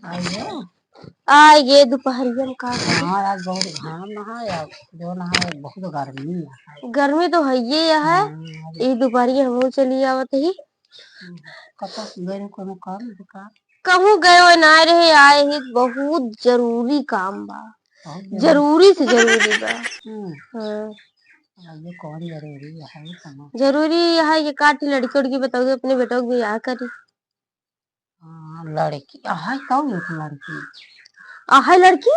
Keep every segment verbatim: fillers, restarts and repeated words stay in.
आइए। आइए, दुपहरिया में का करी? हाँ, आज बहुत घाम है, आज जो ना है, बहुत गर्मी है। गर्मी तो हइये है। हाँ, आज ई दुपहरिया हमहू चली आवत ही। कतौ गए रहे कोनो काम से का? कहूँ गए हुए ना रहे, आए ही, बहुत जरूरी काम बा। बहुत जरूरी। जरूरी से जरूरी बा। हम्म। हाँ। अब ये कौन जरूरी है, ये समझ। जरूरी है, ये काटी लड़की उड़की बताओगे, अपने बेटों के बियाह करी। हाँ, लड़की, अहै तौ एक लड़की। अहै लड़की?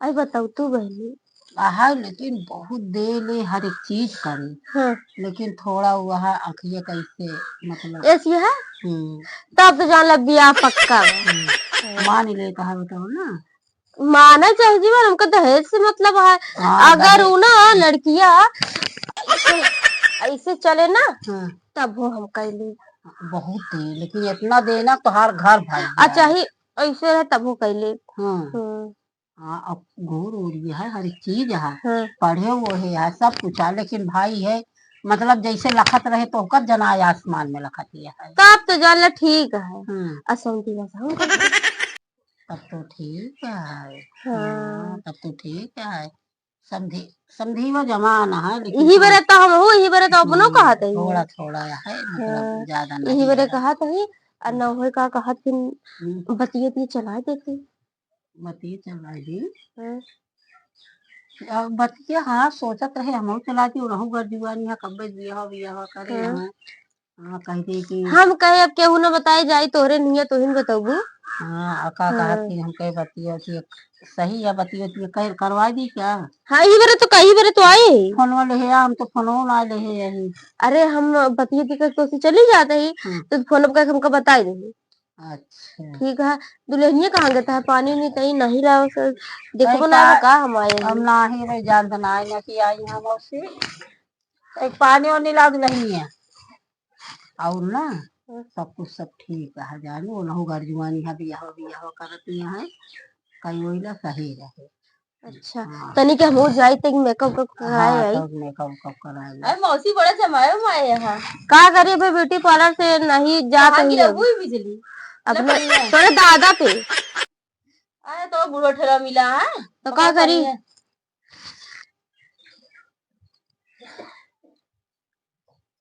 अरे बताओ तू बहनी। अहै लेकिन बहुत दे ले हर एक चीज करे। हाँ। लेकिन थोड़ा वह अखिया कैसे, मतलब। ऐसी है? हम्म। तब तो जान ला बियाह पक्का बा। हम्म। मान ले कहा बताओ ना। माना चाहे जीवन, हमका दहेज से मतलब है। हाँ, अगर दहेज। उ ना लड़किया ऐसे, ऐसे चले ना, हाँ। तब वो हम कैली। बहुत दे, लेकिन इतना देना तोहार घर भाग जाए। अच्छा, ही ऐसे रहे तब वो कैली। हाँ। हम्म। हाँ, अब घूर उड़ गया है, हर एक चीज है। हाँ। पढ़े वो है, है, सब कुछ है, लेकिन भाई है, मतलब जैसे लखत रहे तो ओकर जना आसमान में लखत ये है। तब तो जान ला ठीक है। हम्म। आ समझी बस हम तब तो ठीक है। हाँ। हाँ, तब तो ठीक है। समधी, समधी वो जमाना है, लेकिन यही थोड़ा बरे तो हम हो, यही बरे तो अपनो हम्म, कहत है। थोड़ा, थोड़ा है, मतलब, हाँ, ज्यादा यही नहीं बरे है। कहत है, आ हम्म। ना होए का कहत कि हम्म। बतिये उतिये चला देती। बतिये चला दी। हाँ। अब बतिये, हाँ, सोचत रहे, हमहू चला दी, उनहू घर जुआनी है, कब्बे बियाह, बियाह करे हाँ। हैं। हाँ, कह दे कि हम कहे, अब केहू ना बताए जाई, तोहरे नियत तोहिन बतौबू। हाँ, आ का कहत हाँ। कि हम कहे बतिया कि सही है, बतिया कि कह करवा दी क्या? हाँ, यही बरे तो, कही बरे तो आए ही। फोनवा ले है, हम तो फोनवा ना ले है यही। अरे, हम बतिया दी के तो से चली जाते ही, हम्म। तो फोन पे हमका बताई दे। अच्छा। ठीक है, दुल्हनिया कहाँ गता है? पानी नहीं तई नहीं लाओ सर, देखबो अरे ना पा-, का हम आए हम हैं। नाही रे, जानत ना है ना कि आई हम उससे। एक पानी वानी ला दुल्हनिया। और ना, हम्म। सब कुछ सब ठीक है, जानी, उनहु घर जुआनी है, बियाह, बियाह करत ही है, कहीं वही ला सही रहे। अच्छा, हाँ। तनी के हमहू जाई, तनी मेकअप वेकअप हाँ, कराए आई। सब मेकअप वेकअप कराए आई। अरे मौसी बड़ा जमाए उमाए यहाँ। का करी भाई, ब्यूटी पार्लर से नहीं जात कहाँ हुई गिरा अब। हुई बिजली? अपने लकड़िया। तोरे दादा पे। अरे तो बूढ़ो ठेला मिला है। तो का पकड़ करी? पड़ी है।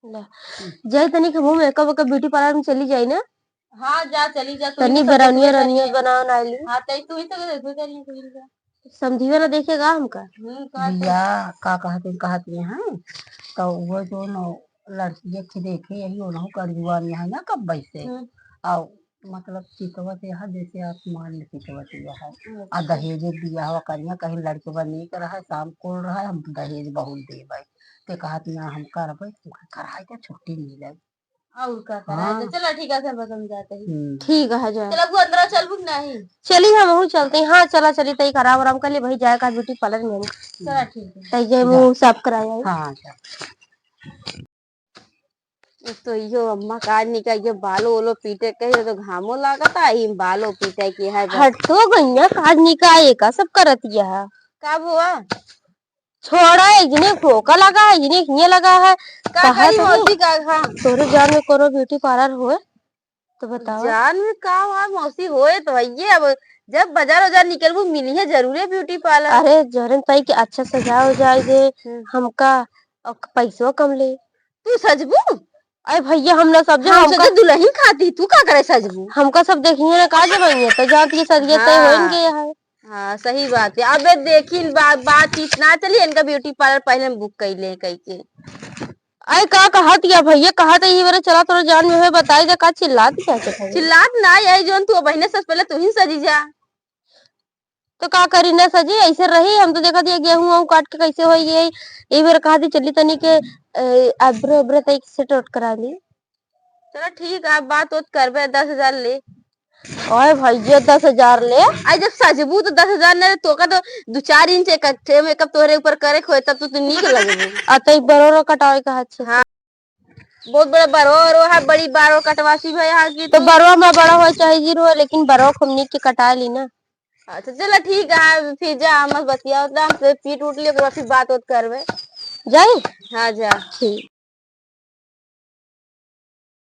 ला। हम्म। जाई तनी के हमहू मेकअप वेकअप ब्यूटी पार्लर में चली जाई ना। हाँ, जा, चली जा, तू ही तनी तो सब ब्राउनिया देखबे रनिया करिए। बनाओ ना ली। हाँ, तई तू ही तो देखबे करिए, तू ही जा। समधिया ना देखेगा हमका। हम्म, का तो? भैया, का कहत हैं, कहत हैं, तो वो जो न लड़किया के देखे, यही उनहु कर जुआन यहाँ ना कब बैठे। हम्म। और मतलब चितवत यहाँ जैसे आसमान में चितवत यहाँ। अच्छा। आ दहेज दिया हुआ करिया, कहीं लड़के बा नीक रहा, शाम कुल रहा, हम दहेज बहुत देबै। ते कहत ना हम करबै, तुमका कराई के छुट्टी मिले। और का करा हाँ। है? चला ठीक है, सब हम जाते हैं। हम्म। ठीक है, जा। चला, वो अंदर चलबू कि नहीं? चली, हमहू चलते हैं। हाँ, चला, चली, तई आराम, आराम कर ले भाई, जाए का ब्यूटी पार्लर में हम। चला, ठीक है। तई ये जा। मुंह साफ कराया है। हाँ, जा। एक तो इहो अम्मा काज निकाय के बालो ओलो पीटे के, तो घामो लागता, ई बालो पीटे के है बस। हटो गइया, काज निकाय का सब करत यह। का बुआ? छोड़ा, एक जने फोका लगा है, एक जने हिये लगा है। का कहा करी तो मौसी का, हाँ। तोरे जान में कोनो ब्यूटी पार्लर होए? तो बताओ। जान में का हुआ मौसी, होए तो हइये। अब जब बाजार उजार निकलबू, मिली है जरूरे ब्यूटी पार्लर। अरे, जरन पाई के अच्छा सजा हो जाए दे हम्म। हमका, और पैसो कम ले। तू सजबू? अरे भैया, हम ना सजब, हम हमका सजब दुल्हन खाती, तू का करे सजबू? हमका सब देखिए ना, का जमाइए, तो जात ये सरिया तय हाँ। होएंगे है। हाँ, सही बात है। अबे देखिन, बा-, बातचीत ना चली, इनका ब्यूटी पार्लर पहले हम बुक कर ले कह के। अरे का कहत या भैया, कहत है, ये बेरा चला तोरा जान में है, बताई दे, का चिल्लात क्या के भैया? चिल्लात ना, यही जोन तू बहिने से पहले तू ही सजी जा। तो का करी ना सजी, ऐसे रही, हम तो देखत ये गेहूं वहूं काट के कैसे होई गई, ये बेरा कहत ही चली तनी के, ए, आइब्रो, आइब्रो तई से टोट करा ली। चला ठीक है, बात ओत करबे, दस हजार ले। ओए भैया, दस हजार ले? आई जब सजबू तो दस हजार ले, तोका तो दो चार इंच एक अच्छे मेकअप तोहरे ऊपर करे खोए, तब तो तू नीक लगबू। आ तई बरोरो कटावे का अच्छे से। हाँ। बहुत बड़ा बरो वरो है, बड़ी बारो कटवासी भाई यहाँ की तो तू। बरो में बड़ा हो चाहे जीरो हो, लेकिन बरो खूब नीक के कटा ली ना। अच्छा चला ठीक है, फिर जा, मत बतिया, उतना हमसे पीट उठ लियो, फिर बात उत करबे। जाई? हाँ जा। ठीक।